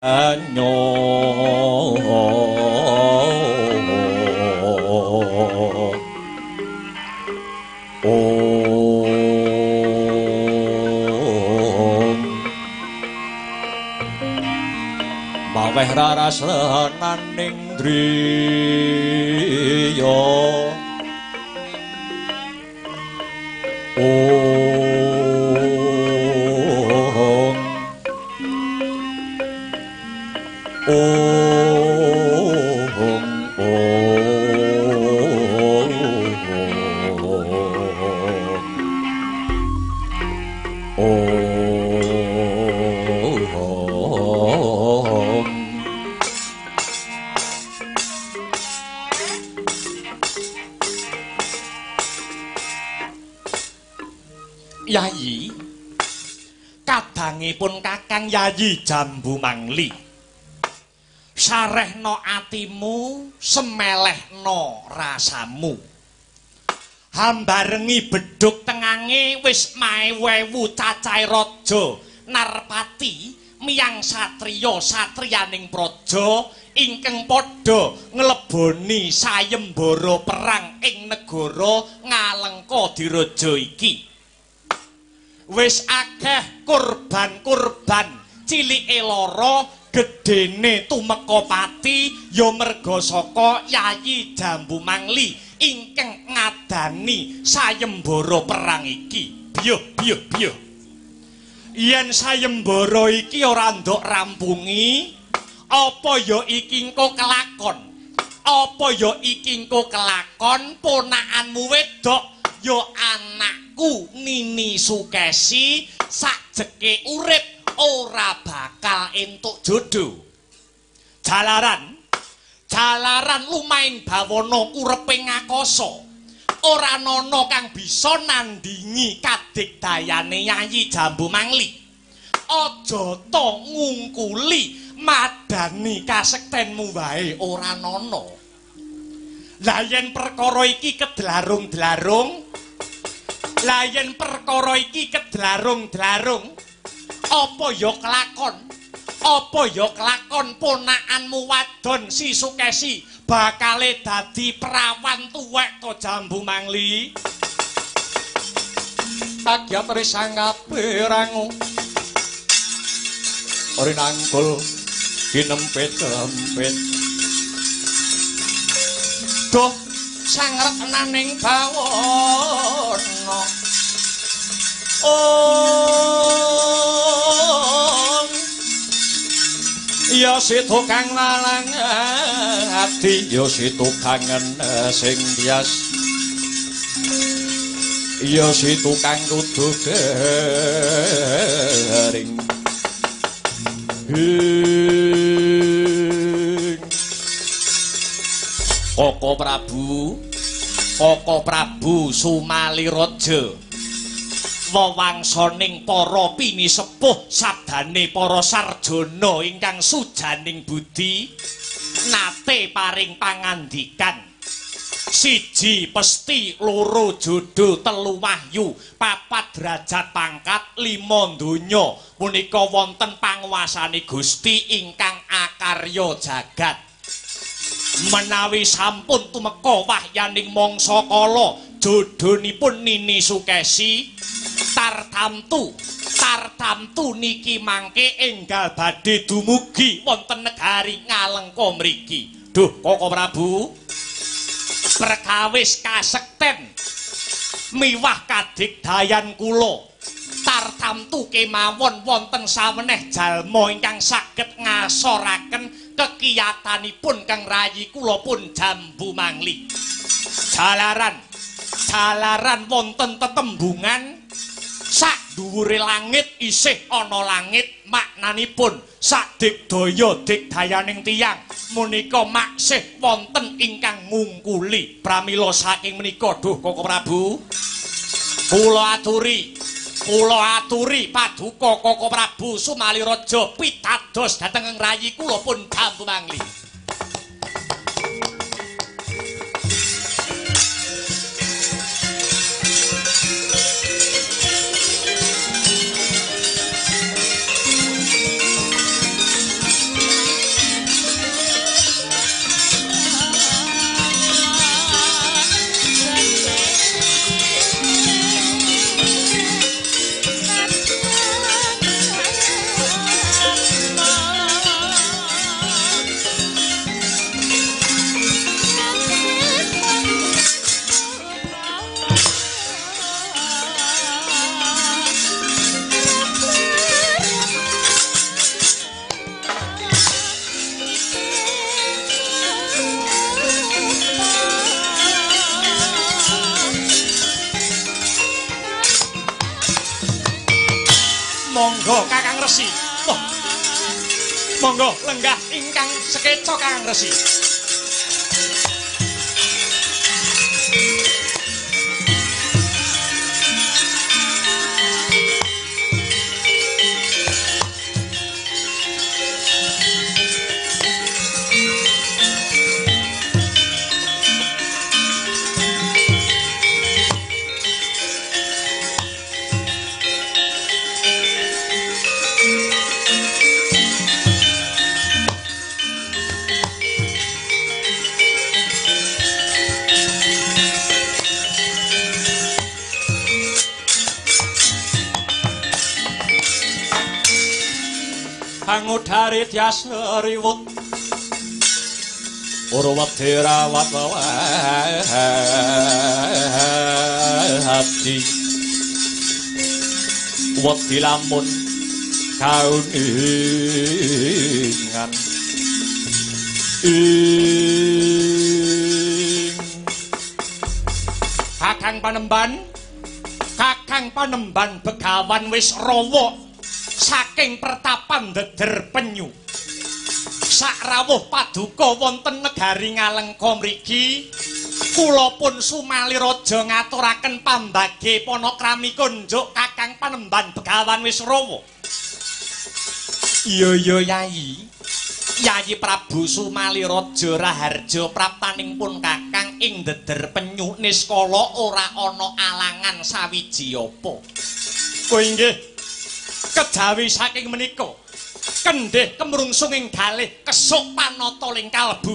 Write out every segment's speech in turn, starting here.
Nyo Om maweh raras renaning driya Om Om Om Om. Yayi, kadangipun Kakang Yayi Jambu Mangli, sarehno atimu, semelehno rasamu. Hambarengi bedhug tengange wis maewu cacahe raja Narpati miyang satriya satriyaning praja ingkang padha ngleboni sayembara perang ing negara Ngalengka Diraja iki. Wis akeh kurban-kurban, cilike lara, gedene tumeka pati ya merga saka Yayi Jambu Mangli ingkang ngadani sayembara perang iki. Biyuh biyuh biyuh. Yen sayembara iki ora ndok rampungi, apa ya iki engko kelakon? Apa ya iki engko kelakon ponakanmu wedok ya anakku Nini Sukesi sakjeke urip ora bakal entuk jodoh. Jalaran jalaran lumaing bawana kurepe ngakasa, ora ana kang bisa nandingi kadigdayane Yayi Jambu Mangli. Aja to ngungkuli madani kasektenmu wae ora ana. Lah yen perkara iki kedlarung-dlarung, lah yen perkara iki kedlarung-dlarung, apa ya kelakon? Apa ya kelakon ponakanmu wadon si Sukesi bakale dadi perawan tuwek to Jambu Mangli? Kagiat risang kapirangu rinangkul kinempit-empit. Duh sangretnaning bawana. Om ya si tukang lalang ati, ya si tukang sing bias, ya si tukang kudu gering. Koko Prabu, Koko Prabu Sumaliraja, wewangsaning para pinisepuh sabdane para sarjana ingkang sujaning budi nate paring pangandikan. Siji pesti, loro jodoh, telu wahyu, papat derajat pangkat, lima donya punika wonten panguwasane Gusti ingkang akarya jagat. Menawi sampun tumeka wahyaning mangsa kala jodhonipun Nini Sukesi, tartamtu tartamtu niki mangke enggal badhe dumugi wonten negari Ngalengka mriki. Duh Koko Prabu, perkawis kasekten miwah kadigdayan kula tartamtu kemawon wonten saweneh jalma ingkang saged ngasoraken kekiyatanipun kang rayi kula pun Jambu Mangli. Jalaran jalaran wonten tetembungan sak dhuwure langit isih ana langit, maknanipun sak digdaya digdayaning tiyang menika maksih wonten ingkang ngungkuli. Pramila saking menika duh Koko Prabu, kula aturi, kula aturi paduka Koko Prabu Sumaliraja pitados dhateng rayi kula pun Jambu Mangli. Resi. Wah. Monggo lenggah ingkang sekeca Kakang Resi. Pangudare tias riwut urwat rawat hati wedi lamun kauningan ing Kakang Panemban Begawan wis rawa saking pertapan Deder Penyu. Sakrawuh paduka wonten negari Ngalengka mriki, kula pun sumali raja ngaturaken pambage panakrami kunjuk Kakang Panemban Begawan wis rawa. Iya iya Yayi. Yayi Prabu Sumali Raja Raharja praptaning pun Kakang ing Deder Penyu niskala ora ana alangan sawiji apa. Oh inggih. Kejawi saking menika kendhih kemrungsung ing galih kesuk panata ing kalbu.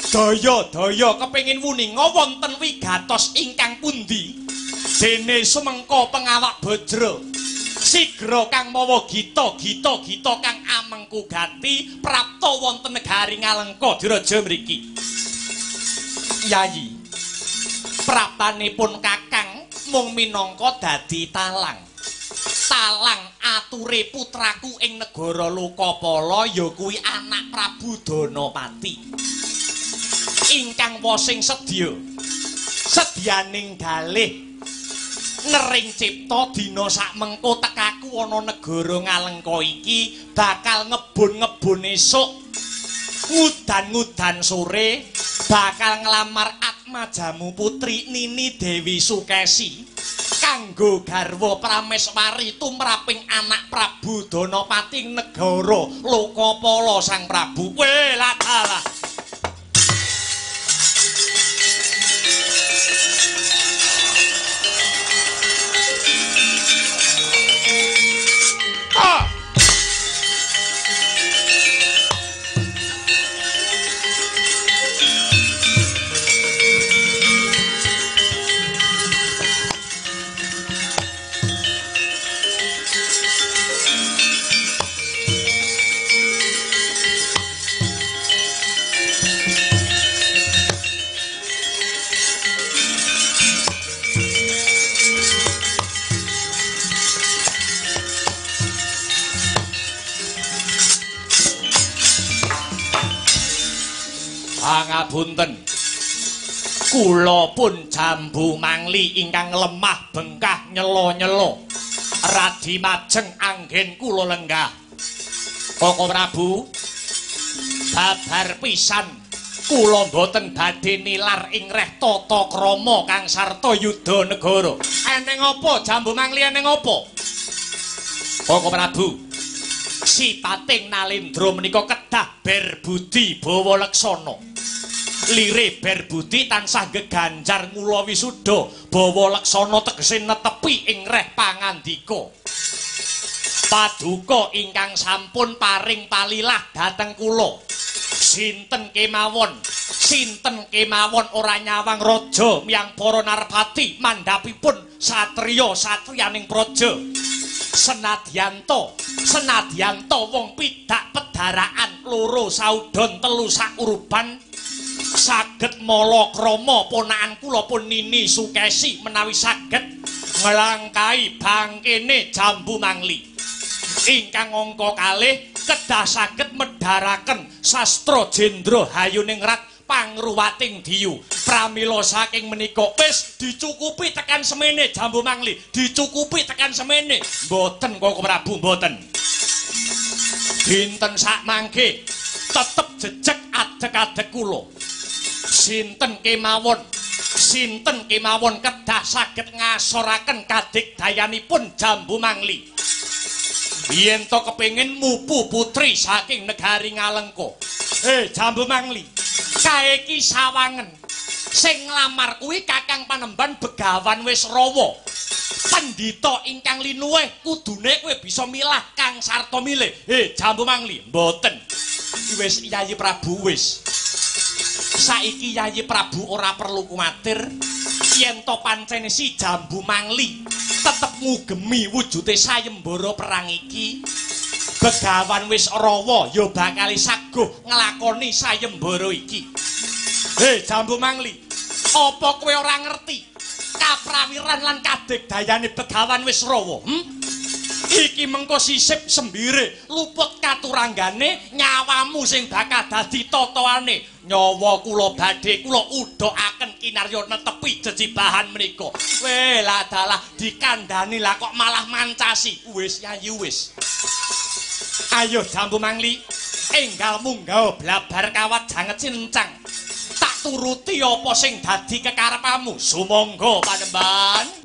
Daya-daya kepengin wuninga wonten wigatos ingkang pundi dene sumengka pengawak bajra sigra kang mawa gita gita gita kang amengku gati prapta wonten negari Ngalengka diraja mriki. Yayi, praptanipun Kakang mung minangka dadi talang. Talang ature putraku ing negara Lokapala ya kuwi anak Prabu Danapati ingkang wasing sedya sedyaning galih ngering cipta dina sakmengko tekaku ana negara Ngalengka iki bakal ngebun-ngebun esuk ngudan-ngudan sore bakal nglamar atmajamu putri Nini Dewi Sukesi kanggo garwa prameswari tumraping anak Prabu Danapati negara Lokapala Sang Prabu. Weh ladalah. Ah. Pangapunten, kula pun Jambu Mangli ingkang lemah bengkah nyelo-nyelo radi majeng anggen kula lenggah. Koko Prabu, babar pisan kula mboten badhe nilar ing reh tata krama kang sarta yuda negara. Eneng apa Jambu Mangli, eneng apa? Koko Prabu, sipating Nalendra menika kedah berbudi bawa leksana. Lire berbudi tansah geganjar ngula wisuda bawa leksana tegese netepi ing reh pangandika. Paduka ingkang sampun paring palilah dhateng kula. Sinten kemawon, sinten kemawon ora nyawang raja miyang para narpati mandhapipun satriya-satriyaning praja. Senadyanto, senadyanto wong pidak pedaraan loro saudon telu sauruban saged mala krama ponakan kula pun Nini Sukesi menawi saged nglangkahi bangkene Jambu Mangli. Ingkang angka kalih kedah saged medharaken sastra jendra hayuningrat pangruwating diyu. Pramila saking menika wis dicukupi tekan semene Jambu Mangli, dicukupi tekan semene. Mboten Koko Prabu, mboten. Dinten sakmangke tetep jejeg adeg-adeg kula. Sinten kemawon, sinten kemawon kedah saged ngasoraken kadigdayanipun Jambu Mangli. Yen to kepengin mupu putri saking negari Ngalengka. Jambu Mangli, kae iki sawangen. Sing nglamar kuwi Kakang Panembahan Begawan Wisrawa. Pendhita ingkang linuwih kudune kowe bisa milah kang sarta milih. Jambu Mangli, mboten. Wis Yayi Prabu wis. Saiki Yayi Prabu ora perlu kuwatir yen to pancene si Jambu Mangli tetep ngugemi wujude sayembara perang iki. Begawan Wisrawa ya bakal saguh nglakoni sayembara iki. Jambu Mangli, apa kowe ora ngerti kaprawiran lan kadigdayane Begawan Wisrawa? Iki mengko sisip sembire luput katuranggane nyawamu sing bakal dadi totoane. Nyawa kula badhe kula udhokaken kinarya netepi jejibahan menika. Weh lah dalah dikandani lah kok malah mancasi. Wis Yayi wis. Ayo Jambu Mangli, enggal munggah blabar kawat janget sinencang. Tak turuti apa sing dadi kekarepanmu. Sumangga Panembahan.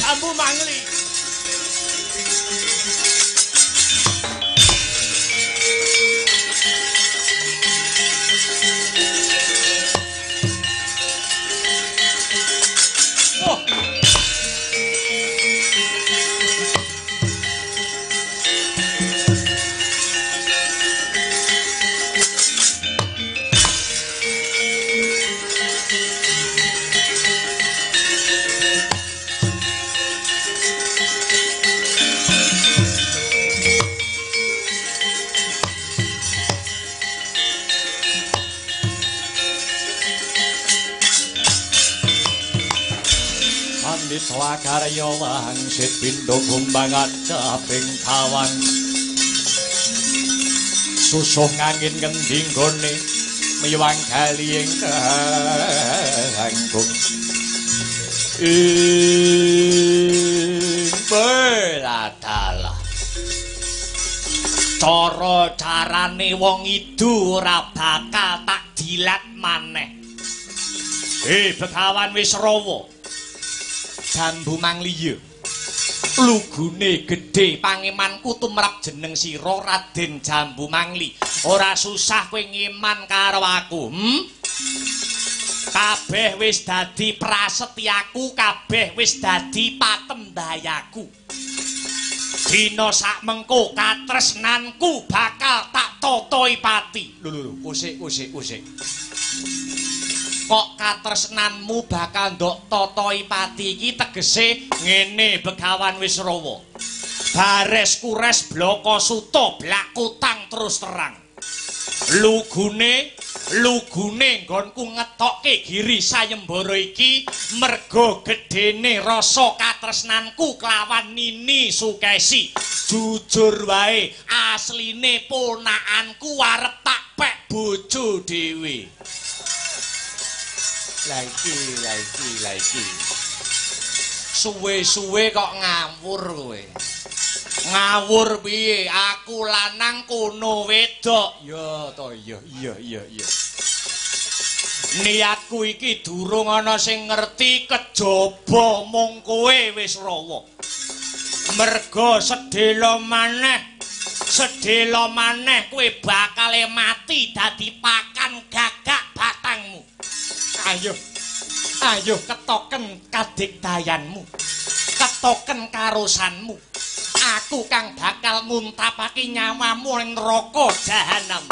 Jambu Mangli. Wah. Karya wangsit pindha kumbang adaping kawan susuh ngangin ngendi nggone miwang gali ingkang ing beladalah cara carane wong idu ora bakal tak dilat maneh. Begawan Wisrawa, Jambu Mangli ya lugune gedhe pangemanku tumrap jeneng sira Raden Jambu Mangli. Ora susah kowe ngiman karo aku. Kabeh wis dadi prasetyaku, kabeh wis dadi patembayaku. Dina sakmengko katresnanku bakal tak totoi pati. Lho lho, kusik kusik kusik. Kok katresnanmu bakal ndok totoi pati iki tegese ngene Begawan Wisrawa. Bares kures bloko suta blak kutang terus terang. Lugune lugune nggonku ngetokke giri sayembara iki merga gedene rasa katresnanku kelawan Nini Sukesi. Jujur wae asline ponakanku arep tak pek bojo dhewe. Lah iki, lah iki, lah iki. Suwe-suwe kok ngawur kowe. Ngawur piye? Aku lanang kono wedok. Ya to, iya, iya, iya, iya. Niatku iki durung ana sing ngerti kejaba mung kowe Wisrawa. Merga sedhela maneh, sedhela maneh kowe bakal mati dadi pakan gagak batangmu. Ayo, ayo ketoken kadigdayanmu, ketoken karosanmu. Aku kang bakal nguntapake nyawamu ning neraka jahanam.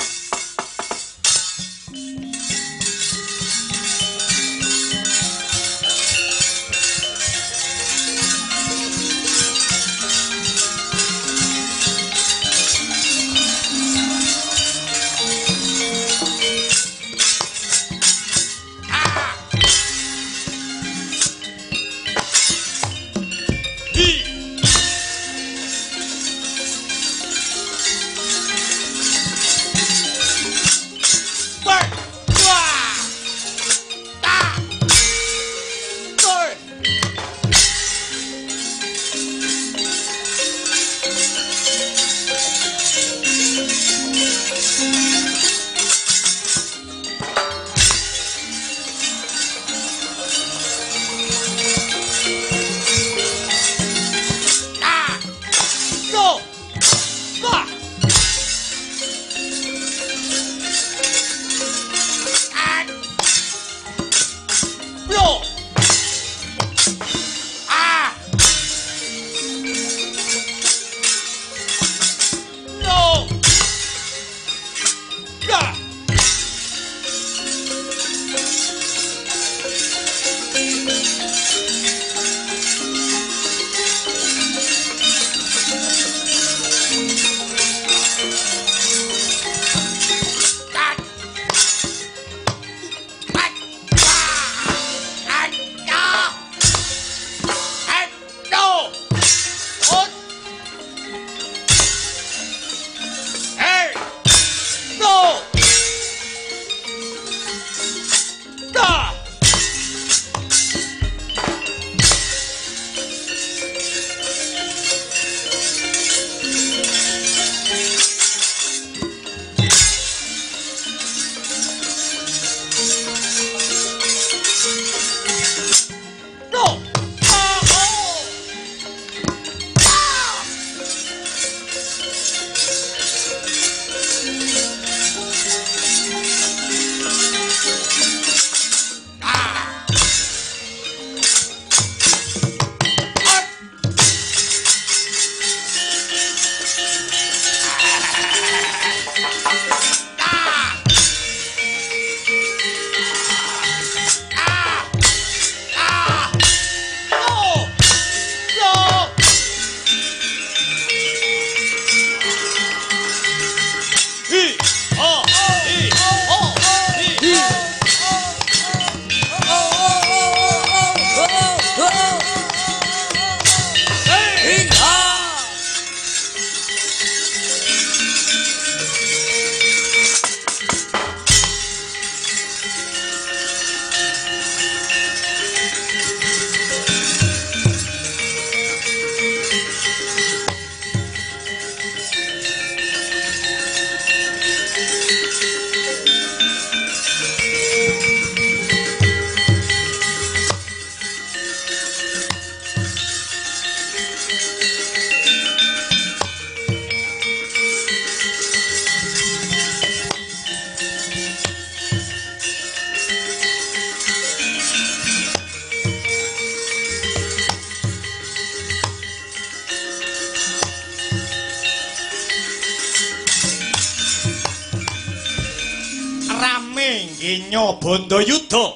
Donya Bandayuda.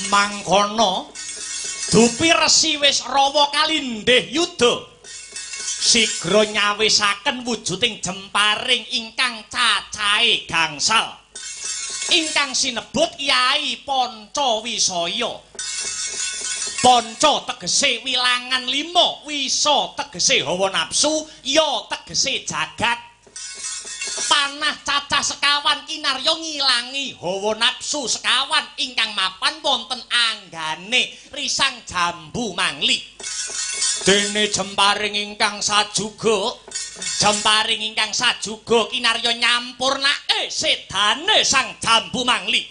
Mangkono dupi resi wis rawa kalindih yuda. Sigra nyawisaken wujuding jemparing ingkang cacahe gangsal. Ingkang sinebut Kyai Pancawisaya. Panca tegese wilangan lima, wisa tegese hawa nafsu, ya tegese jagat. Panah cacah sekawan kinarya ngilangi hawa nafsu sekawan ingkang mapan wonten anggane risang Jambu Mangli. Dene jemparing ingkang sajuga, jemparing ingkang sajuga kinarya nyampurnake sedane Sang Jambu Mangli.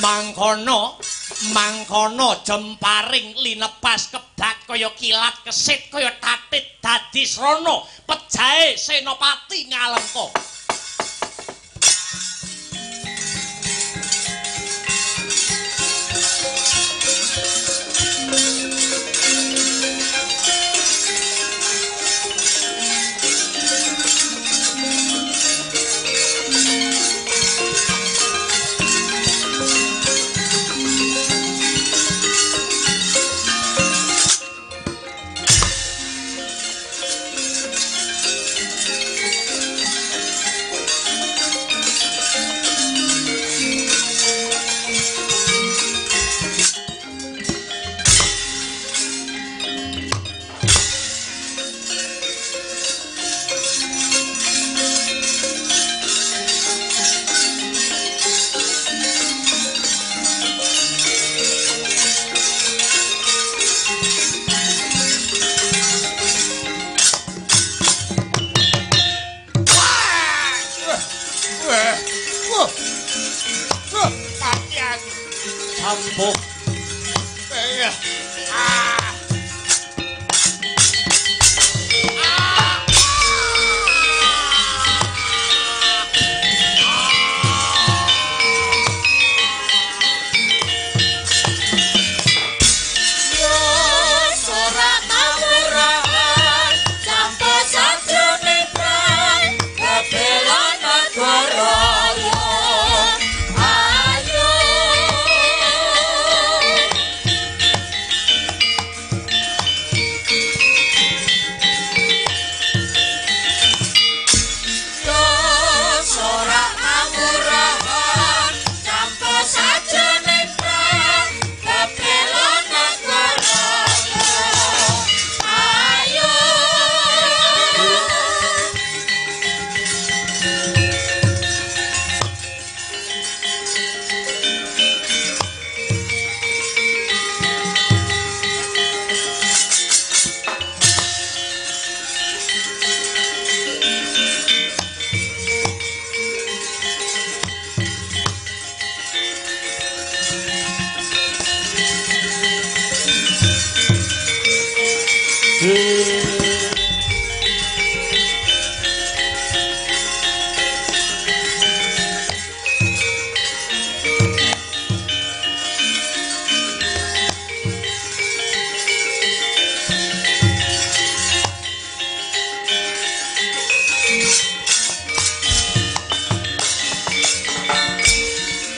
Mangkono mangkono jemparing linepas kebak kaya kilat kesit kaya tatit dadi srana pejahe Senopati Ngalengka.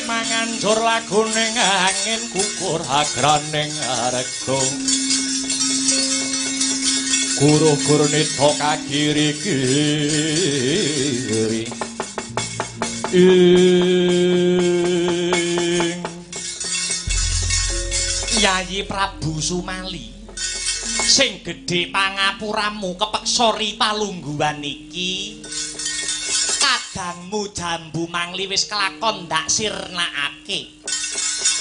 Manganjur laguning angin kukur agraning arga. Guru-guru nita kagiri-giri. Ing Yayi Prabu Sumali sing gedhe pangapuramu kepeksa ri palungguhan iki. Kadangmu Jambu Mangli wis kelakon ndak sirnakake.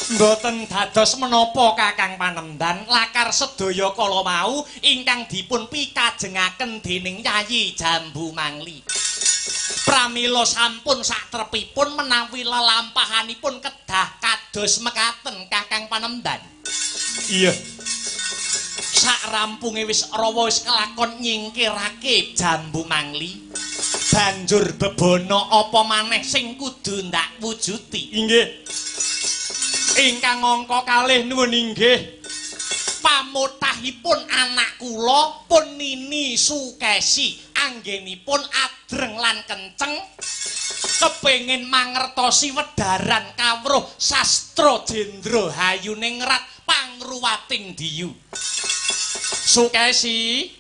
Mboten dados menapa Kakang Panemban lakar sedaya kala mau ingkang dipun pikajengaken dening Yayi Jambu Mangli. Pramila sampun satrepipun menawi lelampahanipun kedah kados mekaten Kakang Panemban. Iya. Sak rampunge wis rawa wis kelakon nyingkirake Jambu Mangli. Banjur bebana apa maneh sing kudu ndak wujuti? Inggih. Ingkang angka kalih nuwun inggih. Pamotahipun anak kula pun Nini Sukesi anggenipun adreng lan kenceng Kepengin mangertosi wedaran kawruh sastra jendra hayuningrat pangruwating diyu. Sukesi,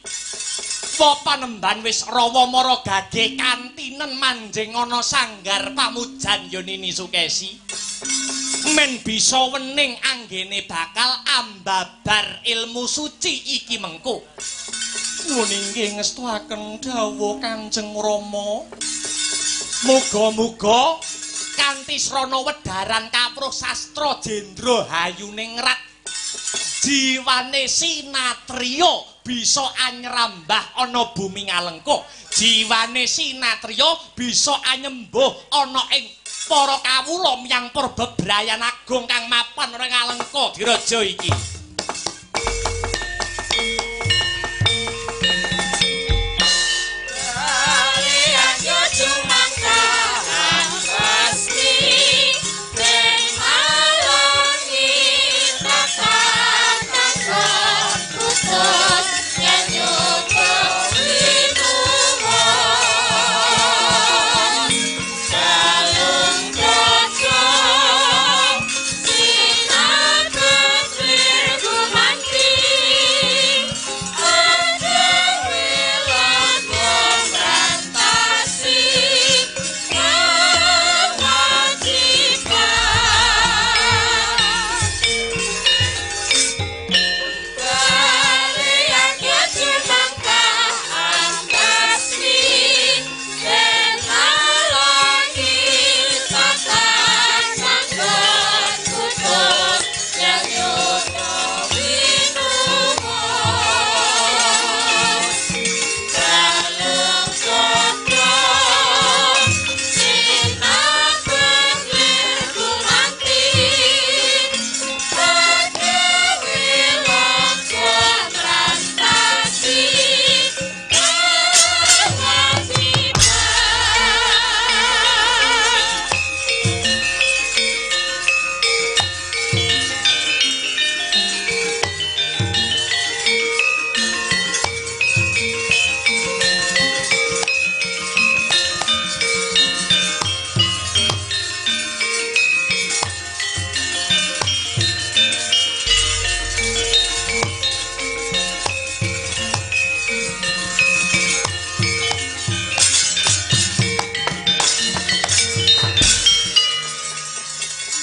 wa panemban wis rawa mara gage kantinen manjing ana sanggar pamujan ya Nini Sukesi. Men bisa wening anggene bakal ambabar ilmu suci iki mengko. Nuwun inggih ngestuaken dawuh Kanjeng Rama. Muga-muga kanthi srana wedaran kawruh sastra jendra hayuningrat jiwane sinatriya bisa anyrambah ana bumi Ngalengka. Jiwane sinatriya bisa anyembuh ana ing para kawula miyang Purbabrayan Agung kang mapan ana Ngalengka diraja iki.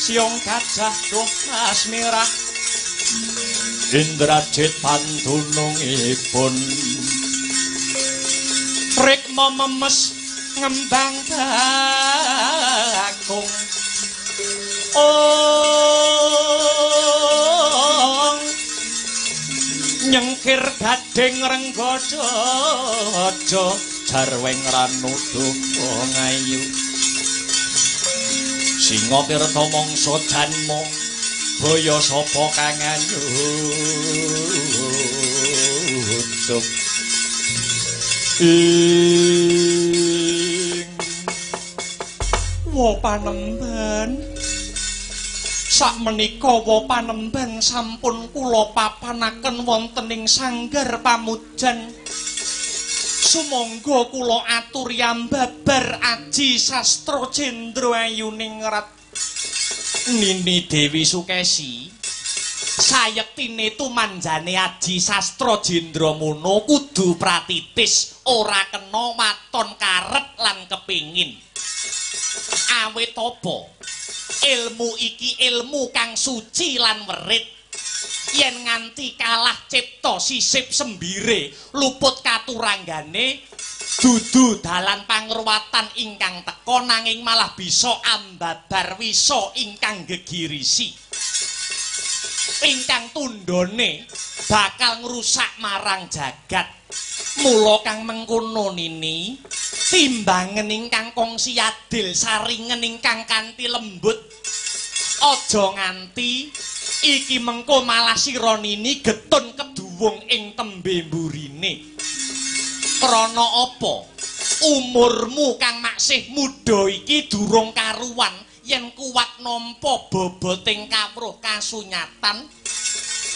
Siung gajah duh mas mirah Indrajit pandunungipun rikma memes ngembang bakung ong nyengkir gading renggojojo jarweng ranuduh ngayu Singa tirta mangsa janma baya sapa kang anyutuk ing wa panemban sakmenika wa panemban sampun kula papanaken wonten ing sanggar pamujan. Sumangga kula aturi ambabar aji sastra jendra ayuningrat. Nini Dewi Sukesi, sayektine tumanjane aji sastra jendra mono kudu pratitis, ora kena waton karep lan kepingin. Awit apa? Ilmu iki ilmu kang suci lan werit. Yen nganti kalah cipta sisip sembire luput katuranggane dudu dalan pangruwatan ingkang teka nanging malah bisa ambabar wisa ingkang gegirisi ingkang tundhone bakal ngrusak marang jagat. Mula kang mengkono Nini, timbangen ingkang kongsi adil saringen ingkang kanthi lembut. Aja nganti iki mengko malah sira Nini getun keduwung ing tembe mburine. Krana apa? Umurmu kang maksih muda iki durung karuan yen kuat nampa boboting kawruh kasunyatan.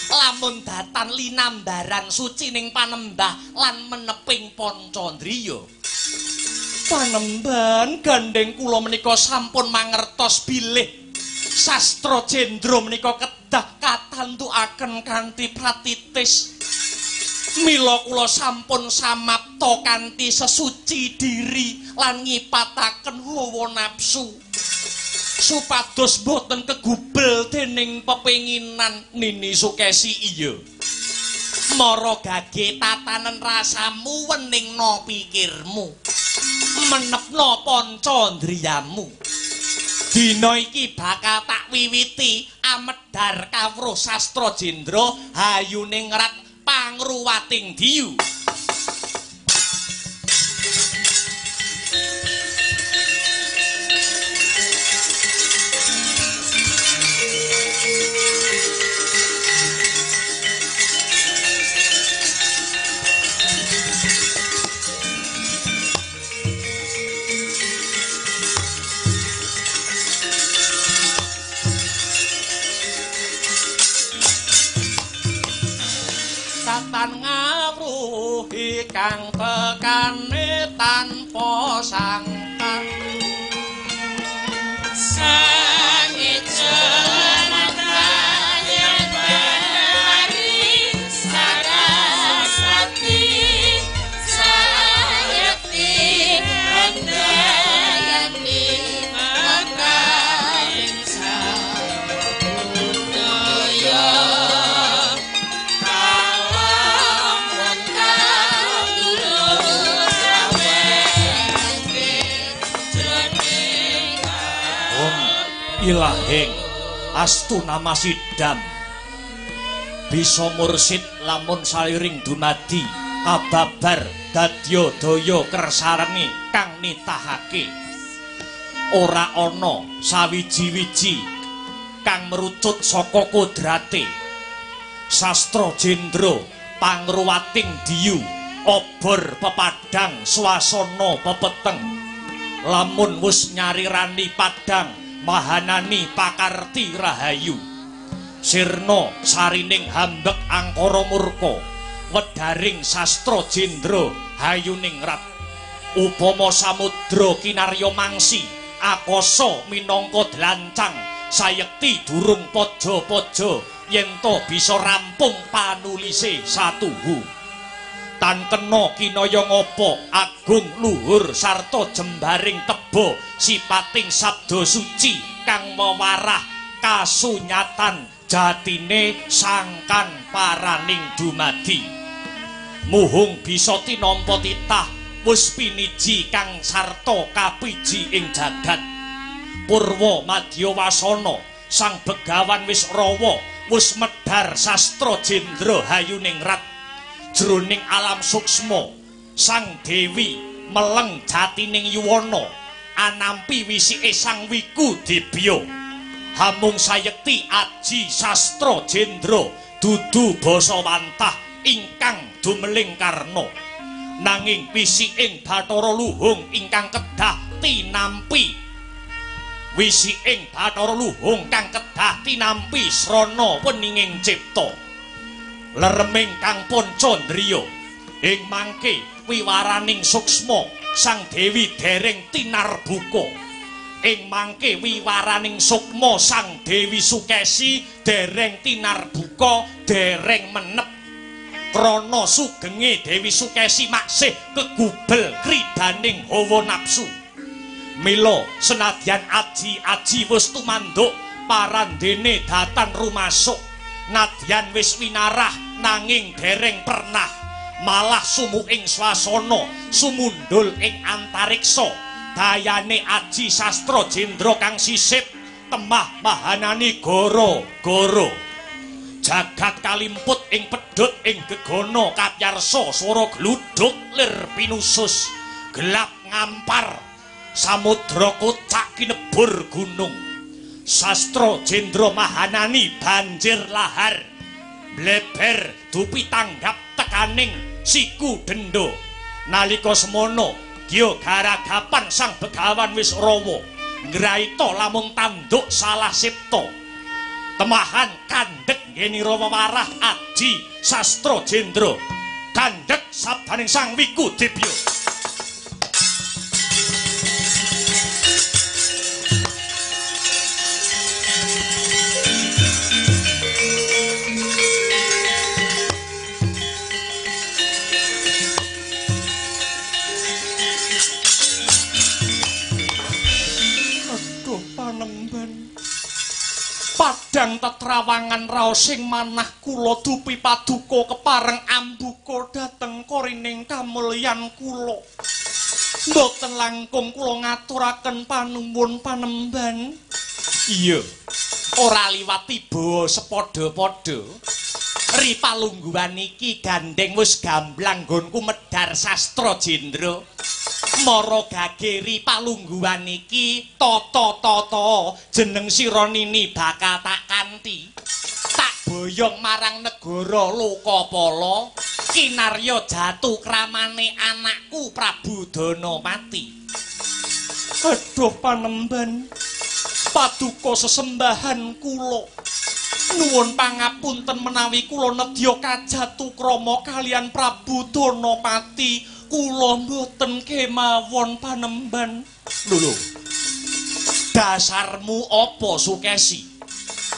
Lamun datan linambaran suci ning panembah lan meneping pancandriya. Panembahan gandeng kula menika sampun mangertos bilih sastra jendra menika kedah katantukaken kanthi pratitis. Mila kula sampun samapta kanthi sesuci diri lan ngipataken hawa nafsu supados boten kegubel dening pepenginan. Nini Sukesi, iya. Mara gage tatanen rasamu, weningna pikirmu, menepna pancandriyamu. Dina iki bakal tak wiwiti amedhar kawruh sastra jendra hayuning rat pangruwating diyu. Tan ngawruhi kang tekane tanpa sangkan, sang Saraswati Sayakti Handayani maka ing sabudaya kalamun kawula sawetake jroning Om ilahing astuna masidam bisa mursid lamun saliring dumadi kababar dadya daya kersareni kang nitahake. Ora ana sawiji-wiji kang merucut saka kodrate. Sastra jendra pangruwating diyu obor pepadang swasana pepeteng. Lamun wis nyarirani padang mahanani pakarti rahayu. Sirna sarining hambek angkara murka wedaring sastra jendra hayuning rat. Upama samudra kinarya mangsi akasa minangka dlancang sayekti durung paja-paja yen to bisa rampung panulise satuhu. Tan kena kinaya ngapa agung luhur sarta jembaring teba sipating sabda suci kang mewarah kasunyatan jatine sangkan paraning dumadi. Muhung bisa tinampa titah wis piniji kang sarta kapiji ing jagat. Purwa madya wasana sang begawan wis rawa wis medhar sastra jendra hayuning rat. Jroning alam suksma sang dewi meleng jatining yuwana anampi wisike sang wiku dibya. Hamung sayekti aji sastra jendra dudu basa wantah ingkang dumeling karna, nanging wisiking Bathara Luhung ingkang kedah tinampi. Wisiking Bathara Luhung kang kedah tinampi srana weninging cipta. Lereming kang pancandriya ing mangke wiwaraning suksma sang dewi dereng tinarbuka. Ing mangke wiwaraning sukma sang Dewi Sukesi dereng tinarbuka, dereng menep. Krana sugenge Dewi Sukesi maksih kegubel kridaning hawa nafsu. Mila senadyan aji-aji wis tumanduk parandene datan rumasuk, nadyan wis winarah nanging dereng pernah malah sumuking swasana sumundul ing antariksa. Dayane aji sastra jendra kang sisip temah mahanani goro-goro. Jagat kalimput ing pedhut ing gegana kapyarsa swara gluduk lir pinusus gelap ngampar samudra kocak kinebur gunung. Sastra jendra mahanani banjir lahar bleber dupi tanggap tekaning siku dendo. Nalika semono gya garagapan sang begawan wis rawa ngraita lamun tanduk salah sipta. Temahan kandhek ngenira wewarah aji sastra jendra kandhek sabdaning sang wiku dibya. Padhang tetrawangan raosing manah kula dupi paduka kepareng ambuka dhateng korining kamulyan kula. Mboten langkung kula ngaturaken panuwun panemban. Iya, ora liwat tiba sepadha-padha. Ri palungguhan iki gandeng wis gamblang nggonku medhar sastra jendra. Mara gage ri palungguhan iki tata-tata jeneng sira nini bakal tak kanthi. Tak boyong marang negara Lokapala kinarya jatuh kramane anakku Prabu Danapati. Aduh panemban, paduka sesembahan kula. Nuwun pangapunten menawi kula nedya kajatu krama kaliyan Prabu Danapati. Kula mboten kemawon panemban. Lho, dasarmu apa Sukesi?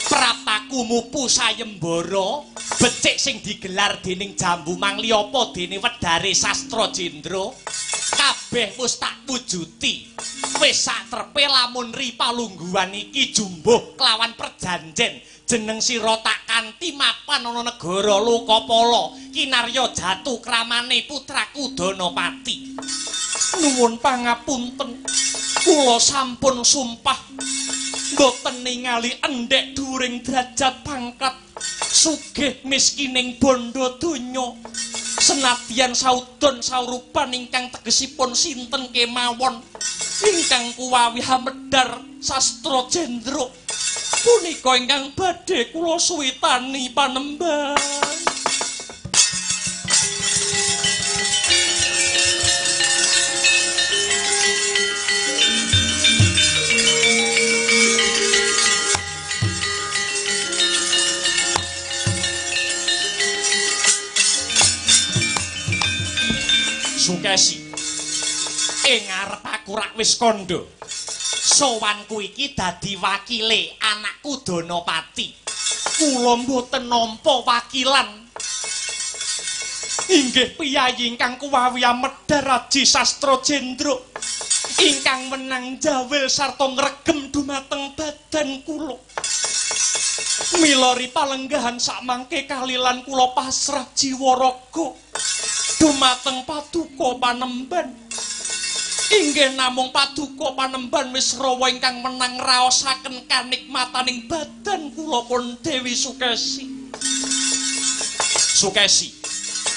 Praptaku mupu sayembara becik sing digelar dening Jambu Mangli apa dene wedare sastra jendra kabeh wis tak wujuti. Wis sak trepe lamun ri palungguhan iki jumbuh kelawan perjanjen jeneng sira tak kanthi mapan ana negara Lokapala kinarya jatuh kramane putraku Danapati. Nuwun pangapunten, kula sampun sumpah mboten ningali endhek dhuwuring derajat pangkat sugih miskining bondo donya senadyan saudon saurupan ingkang tegesipun sinten kemawon ingkang kuwawi hamedhar sastra jendra punika ingkang badhe kula suwitani panemban. Sukesi, ing ngarep aku rak wis kandha. Sowanku iki dadi wakile anakku Danapati. Kula mboten nampa wakilan. Inggih piyayi ingkang kuwawi amedhar aji sastra jendra ingkang menang jawil sarta ngregem dumateng badan kula. Milori palenggahan sakmangke kalilan kula pasrah jiwa raga dumateng paduka panemban. Inggih namung paduka panemban Wisrawa ingkang menang raosaken kanikmataning badan kula pun Dewi Sukesi. Sukesi,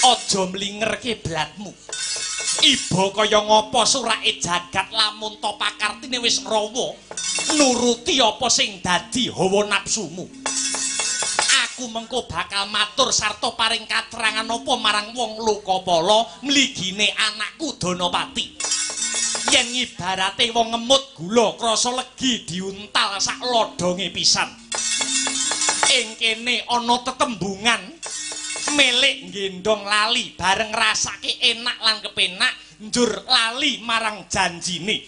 aja mlinger kiblatmu. Iba kaya ngapa surake jagat lamun ta pakartine wis rawa nuruti apa sing dadi hawa nafsumu. Aku mengko bakal matur sarta paring katrangan apa marang wong Lokapala mligine anakku Danapati. Yen ibarate wong ngemut gula krasa legi diuntal sak lodonge pisan. Ing kene ana tetembungan milik nggendong lali bareng ngrasake enak lan kepenak njur lali marang janjine.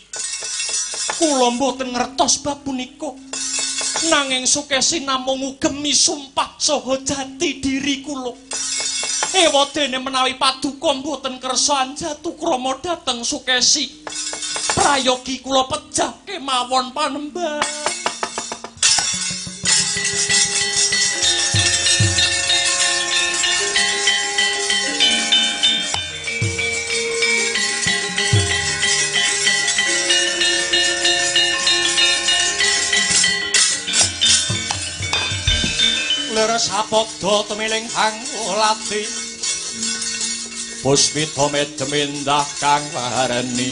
Kula mboten ngertos bab punika. Nanging Sukesi namung ngugemi sumpah saha jati diri kula. Ewadene menawi paduka mboten kersa anjatu krama dhateng Sukesi. Prayogi kula pejah kemawon panemban. Leres sapadha tumiling hang ulati puspita medem endah kang warni,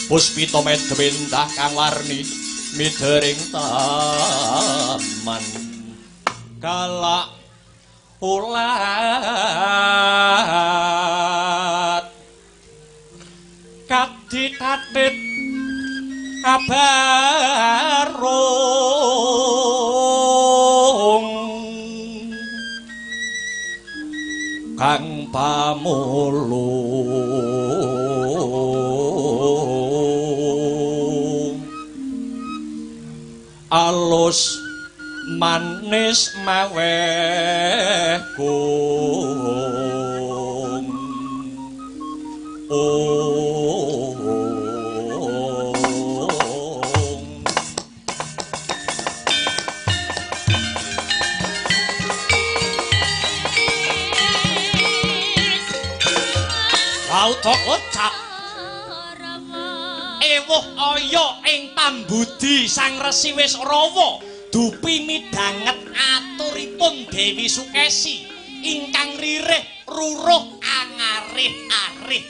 puspita medem endah kang warni midering taman galak ulat kadit-kadit abarung kang pamulung alus manis maweh kung Bauta kocap ewuh aya ing pambudi Sang Resi wis rawa dupi midhanget aturipun Dewi Sukesi ingkang ririh ruruh angarih-arih.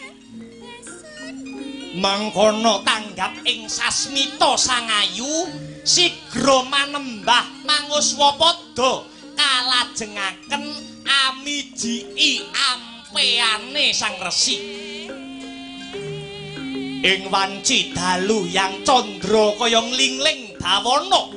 Mangkono tanggap ing sasmita Sang Ayu sigra manembah manguswapada kalajengaken amijiki ampeane Sang Resi. Ing wanci dalu yang candra kaya nglingling bawana,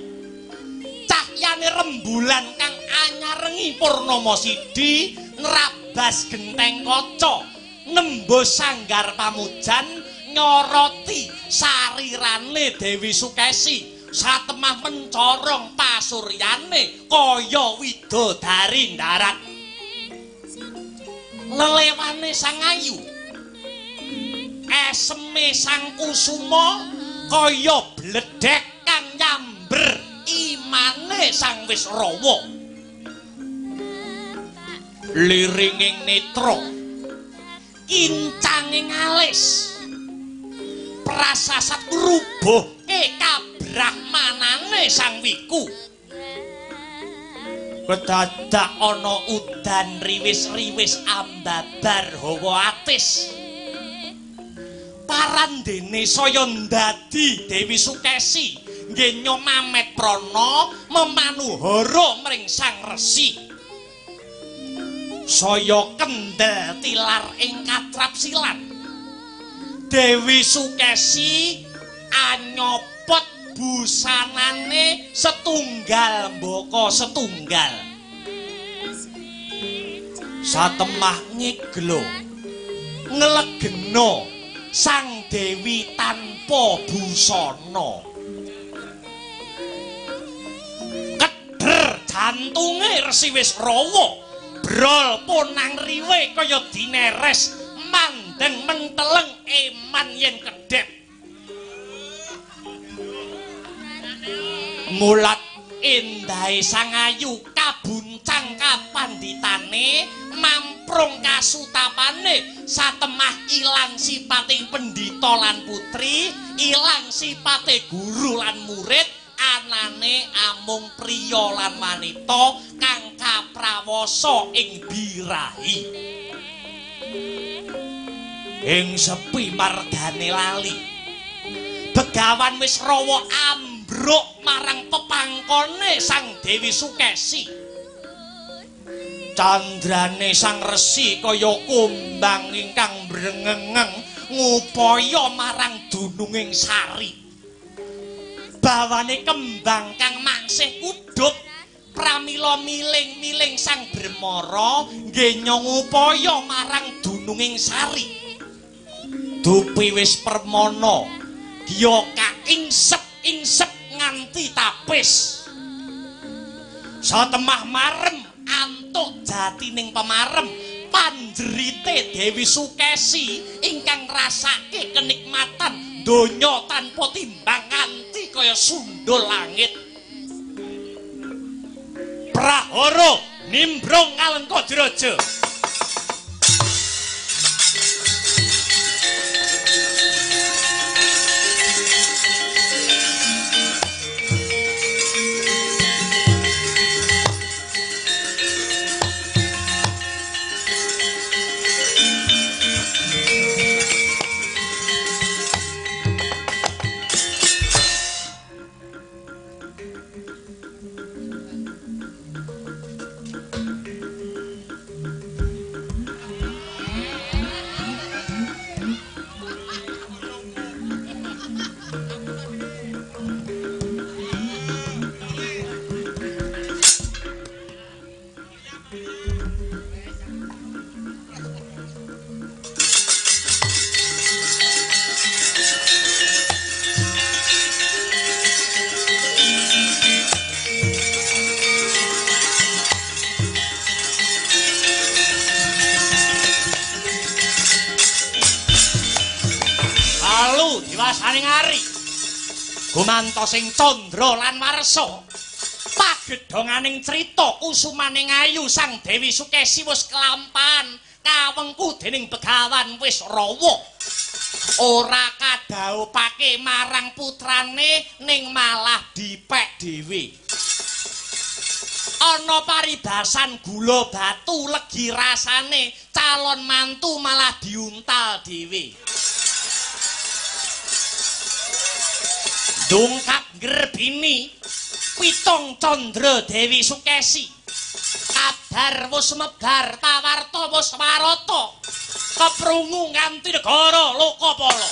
cahyane rembulan kang anyarengi purnama sidi nrabas genteng kaca nembus sanggar pamujan nyoroti sarirane Dewi Sukesi satemah mencorong pasuryane kaya widodari ndarat. Lelewane Sang Ayu eseme Sang Kusuma kaya bledhek kang nyamber imane Sang Wisrawa. Liringing netra kincanging alis prasasat ngrubuhke kabrahmanane Sang Wiku. Kedadak ana udan riwis-riwis ambabar hawa atis. Parandene saya ndadi Dewi Sukesi nggenya mamet prana memanuhara mring Sang Resi. Saya kendel tilar ing katrapsilan. Dewi Sukesi anyopot busanane setunggal mbaka setunggal. Satemah ngiglo nglegena Sang Dewi tanpa busana. Keder jantunge Resi Wisrawa, brol ponang riwe kaya dineres, mandeng menteleng eman yen kedhep. Mulat endahe Sang Ayu kabuncang kapandhitane, mamprung kasutapane, satemah ilang sipate pendhita lan putri, ilang sipate guru lan murid, anane amung priya lan wanita kang kaprawasa ing birahi. Ing sepi margane lali, Begawan Wisrawa ambruk marang pepangkone Sang Dewi Sukesi. Candrane Sang Resi kaya kumbang ingkang mrengengeng ngupaya marang dununging sari. Bawane kembang kang maksih kudhup pramila miling-miling Sang Bremara nggenya ngupaya marang dununging sari. Dupi wis permana giya kaingsep-ingsep nganti tapis. Satemah marem antuk jatining pemarem panjerite Dewi Sukesi ingkang ngrasake kenikmatan donya tanpa timbang nganti kaya sundul langit. Prahara nimbrung Alengka Jeraja. Diwasaning ari gumantosing candra lan warsa pagedhonganing crita kusumaning ayu Sang Dewi Sukesi wis kelampahan Kawengku dening begawan wis rawa. Ora kadhaupake marang putrane ning malah dipek dhewe. Ana paribasan gula batu legi rasane, calon mantu malah diuntal dhewe. Dongkap ngrebini pitung Candra Dewi Sukesi. Kabar wis mebar, pawarta wis warata. Keprungu nganti negara Lokapala.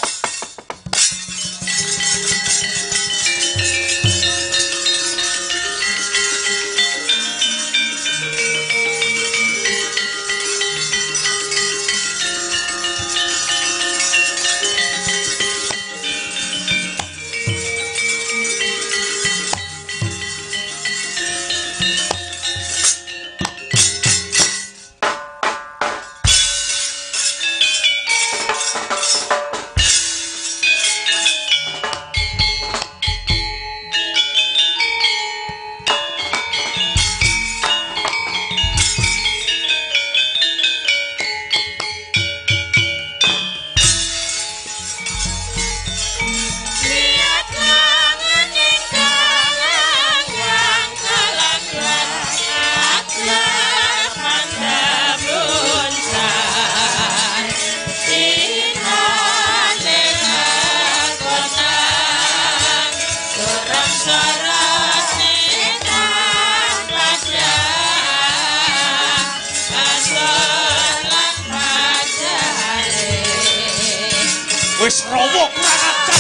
Wis rawa kurang ajar.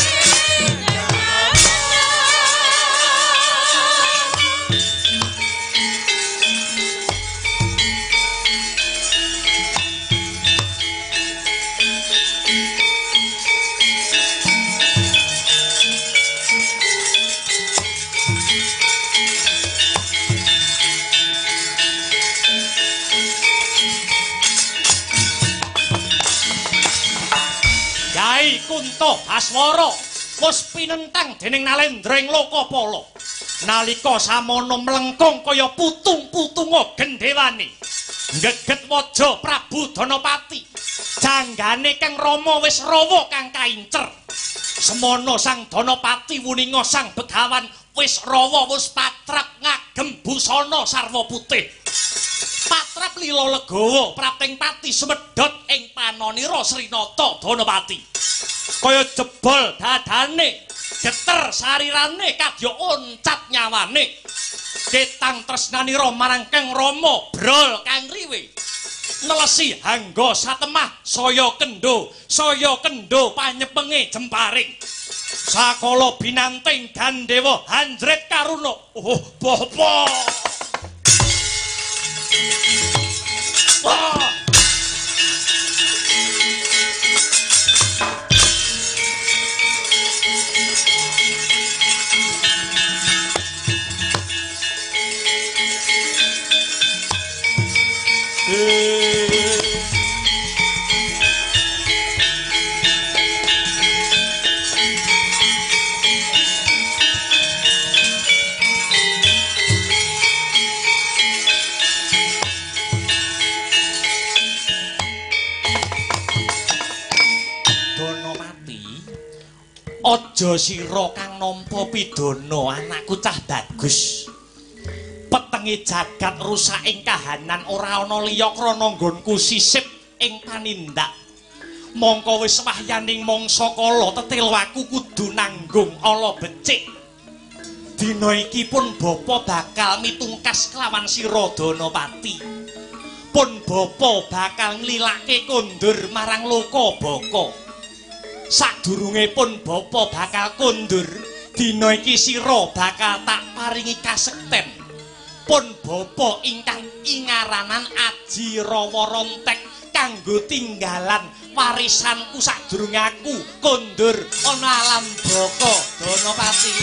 Kunto Baswara wis pinentang dening Nalendra ing Lokapala. Nalika samono mlengkung kaya putung-putunga gendhewane. Geget waja Prabu Danapati. Janggane Kang Rama wis rawa kang kaincer. Semono Sang Danapati wuninga Sang Begawan wis rawa wis patrap ngagem busana sarwa putih. Patrap lila legawa prapting pati sumedhot ing panonira Srinata Danapati. Kaya jebol dadane, geter sarirane kadya oncat nyawane. Ketang tresnanira marang Kang Rama brol kang riwe. Nelesi hangga satemah saya kendho panyepenge jemparing. Sakala binanting gandewa hanjret karuna. Oh, bapa. Wah. Aja sira kang nampa pidana anakku cah bagus. Petenge jagat rusak ing kahanan ora ana liya krana nggonku sisip ing panindak. Mongko wis wahyaning mangsa kala tetelo aku kudu nanggung ala becik. Dina iki pun bapa bakal mitungkas kelawan sira Danapati. Pun bapa bakal nglilake kondur marang Lokabaka. Sadurunge pun bapa bakal kondur, dina iki sira bakal tak paringi kasekten. Pun bapa ingkang ingaranan Aji Rawa Rontek kanggo tinggalan warisanku sadurunge aku kondur ana alam baka Danapati.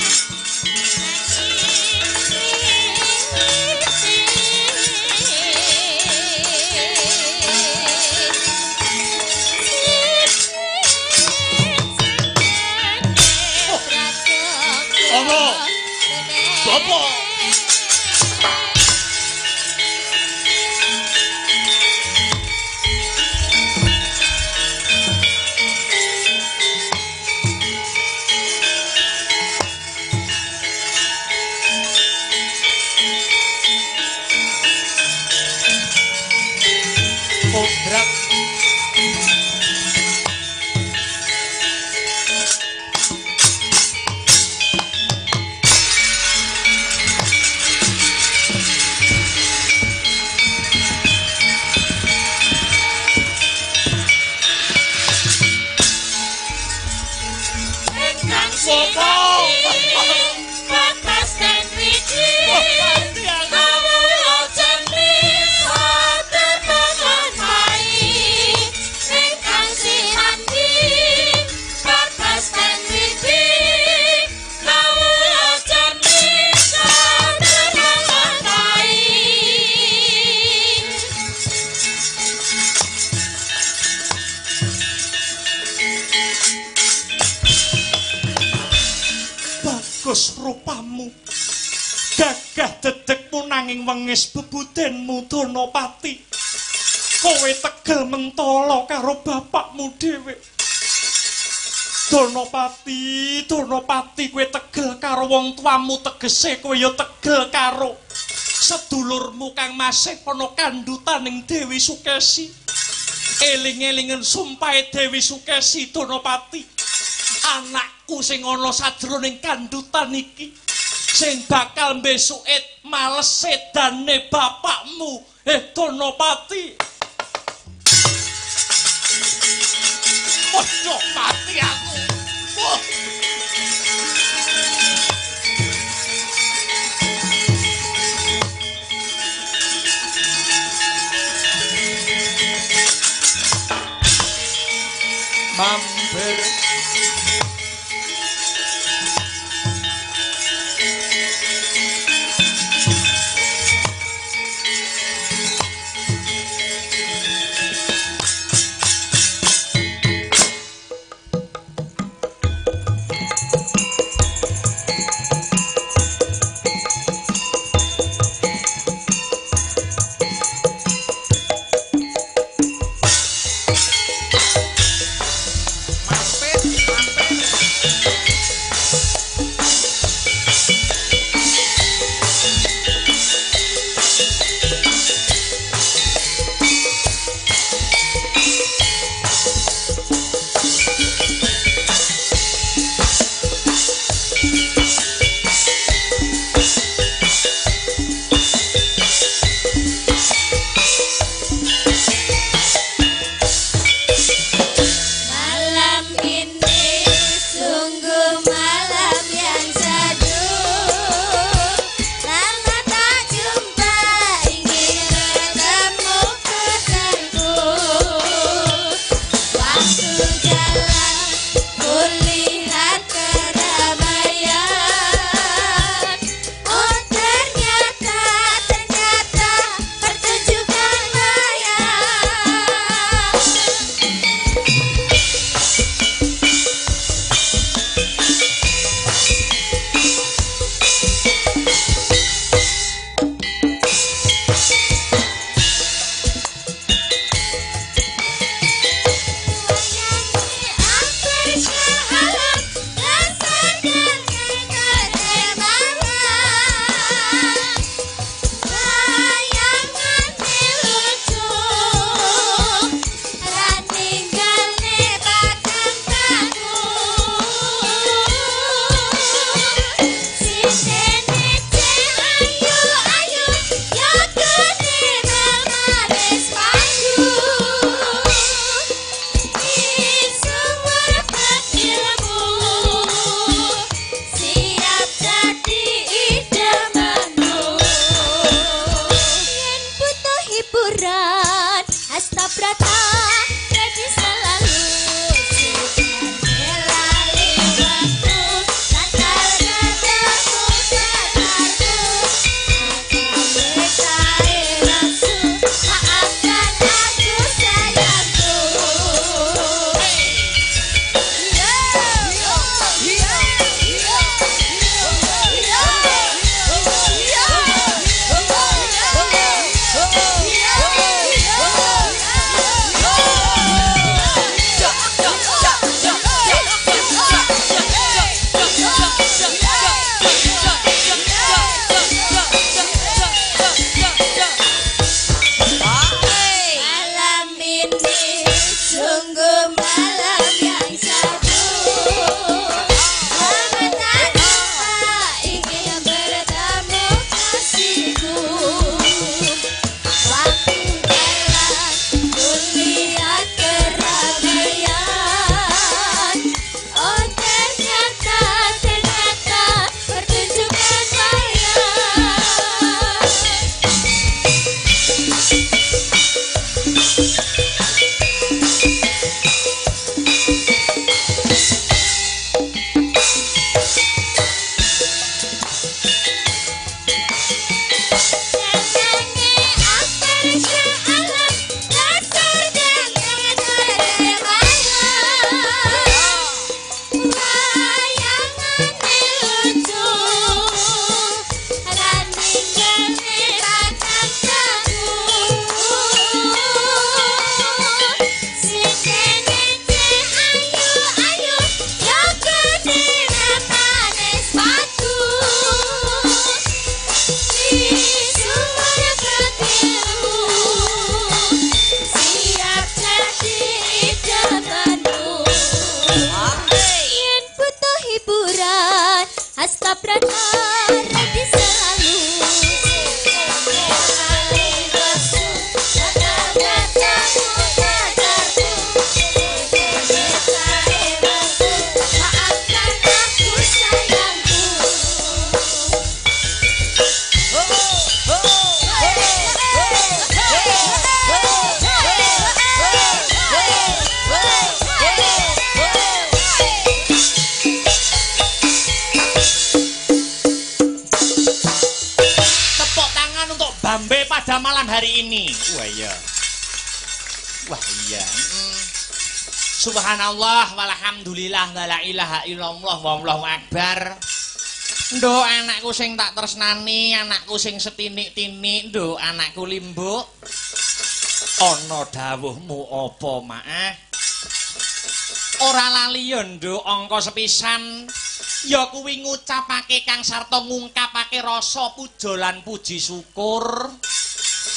Bapak. Cegah dedekmu nanging wengis bebudenmu Donopati. Kowe tegel mentala karo bapakmu dhewe. Donopati, Donopati, kowe tegel karo wong tuamu, tegese kowe ya tegel karo sedulurmu kang masih ana kandhutaning Dewi Sukesi. Eling-elingen sumpahe Dewi Sukesi Donopati. Anakku sing ana sajroning kandhutan iki sing bakal mbesuke males sedane bapakmu. Donopati. Waduh, mati aku. Wah. Mampir. Mampir. Bambe pada malam hari ini. Wah iya. Wah iya. Subhanallah walhamdulillah wala ilaha illallah wallahu akbar. Nduk anakku sing tak tresnani, anakku sing setinik-tinik, nduk anakku Limbuk. Ana dawuhmu apa, Mak? Ora lali ya nduk angka sepisan. Ya kuwi ngucapake Kang Sarto ngungkapake rasa puja lan puji syukur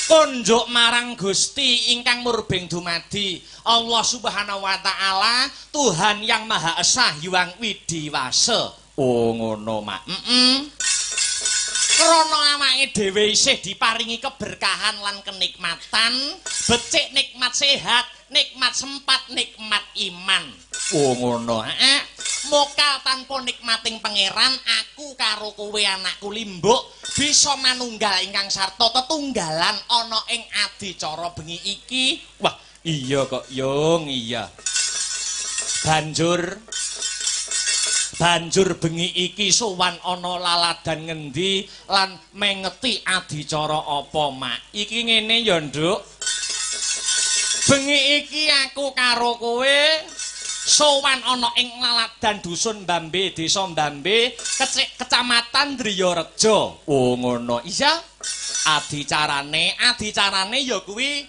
konjuk marang Gusti ingkang murbeng dumadi Allah Subhanahu wa taala, Tuhan yang Maha Esa Hyang Widiwasa. Oh ngono, Mak. Krana awake dhewe isih diparingi keberkahan lan kenikmatan, becik nikmat sehat, nikmat sempat, nikmat iman. Oh ngono, heeh. Mokal tanpa nikmating pangeran, aku karo kowe anakku Limbuk bisa manunggal ingkang sarta tetunggalan ana ing adicara bengi iki. Wah, iya kok, Yung, iya. Banjur bengi iki sowan ana laladan ngendi lan mengeti adicara apa, Mak? Iki ngene ya, Nduk. Bengi iki aku karo kowe sowan ana ing laladan dusun Bambe, desa Bambe, kecamatan Driyorejo. Oh ngono. Iya. Adicarane ya kuwi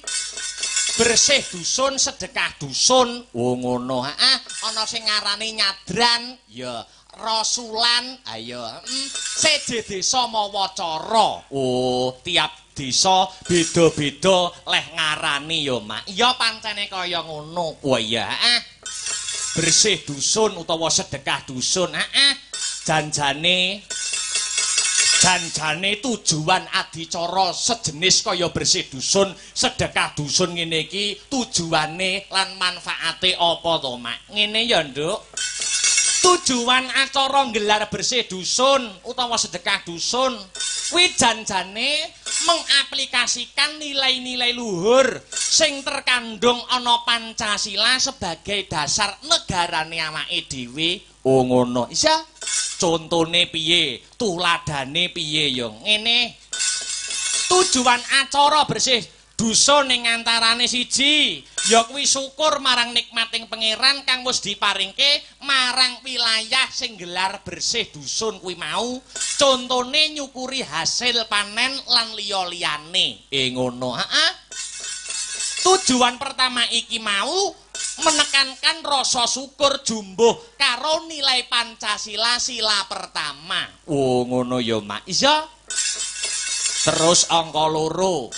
bersih dusun, sedekah dusun. Oh ngono. Heeh, ana sing ngarani nyadran, ya rasulan, ayo. Seje desa mawa cara. Oh, tiap desa beda-beda leh ngarani ya, Mak. Iya pancene kaya ngono. Oh iya, heeh. Bersih dusun utawa sedekah dusun, heeh. Janjane tujuan adicara sejenis kaya bersih dusun, sedekah dusun ngene iki tujuane lan manfaate apa to, Mak? Ngene ya, Nduk. Tujuan acara nggelar bersih dusun utawa sedekah dusun kuwi janjane mengaplikasikan nilai-nilai luhur sing terkandung ana Pancasila sebagai dasar negarane awake dhewe. Oh ngono. Iya. Contone piye? Tuladane piye ya? Ngene. Tujuan acara bersih dusun ing antarane siji ya kuwi syukur marang nikmating pangeran kang wis diparingke marang wilayah sing gelar bersih dusun kuwi mau. Contone nyukuri hasil panen lan liya-liyane. Ngono. Heeh. Tujuan pertama iki mau menekankan rasa syukur jumbuh karo nilai Pancasila sila pertama. Oh ngono ya, Mak. Iya. Terus angka loro.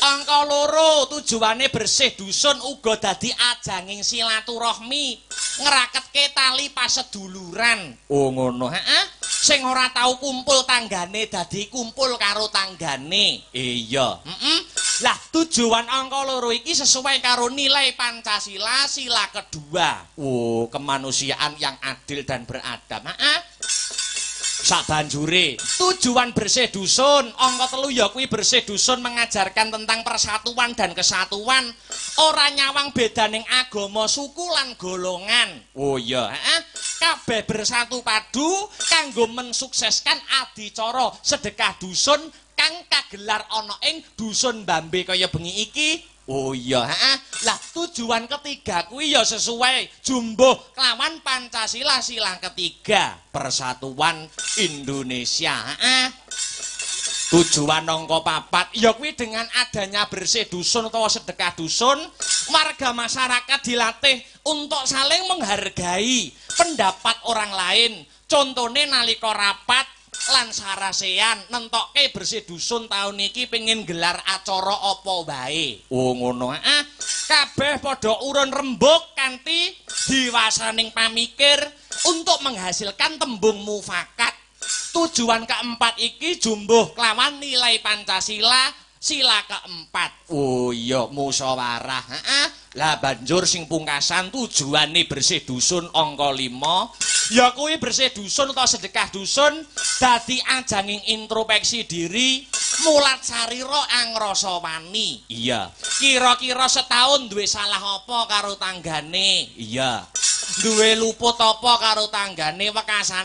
Angka loro tujuane bersih dusun uga dadi ajanging silaturahmi, ngraketke tali paseduluran. Oh ngono, heeh. Sing ora tau kumpul tanggane dadi kumpul karo tanggane. Iya, heeh. Lah tujuan angka loro iki sesuai karo nilai Pancasila sila kedua. Oh, kemanusiaan yang adil dan beradab. Heeh. Sabanjure tujuan bersih dusun angka telu ya kuwi bersih dusun mengajarkan tentang persatuan dan kesatuan, ora nyawang bedaning agama, suku lan golongan. Oh iya, heeh. Kabeh bersatu padu kanggo mensukseskan adicara sedekah dusun kang kagelar ana ing dusun Bambe kaya bengi iki. Oh iya, heeh. Lah tujuan ketiga kuwi ya sesuai jumbuh kelawan Pancasila sila ketiga, persatuan Indonesia. Heeh. Tujuan angka papat ya kuwi dengan adanya bersih dusun utawa sedekah dusun, warga masyarakat dilatih untuk saling menghargai pendapat orang lain. Contone nalika rapat lan sarasean nentokke bersih dusun taun iki pengin gelar acara apa wae. Oh ngono, heeh. Kabeh padha urun rembug kanthi diwasaning pamikir untuk menghasilkan tembung mufakat. Tujuan keempat iki jumbuh kelawan nilai Pancasila sila keempat. Oh iya, musyawarah, heeh. Lah banjur sing pungkasan tujuane bersih dusun angka 5 ya kuwi bersih dusun utawa sedekah dusun dadi ajanging introspeksi diri, mulat sarira angrasa wani. Iya. Kira-kira setahun duwe salah apa karo tanggane? Iya. Duwe luput apa karo tanggane wekasane?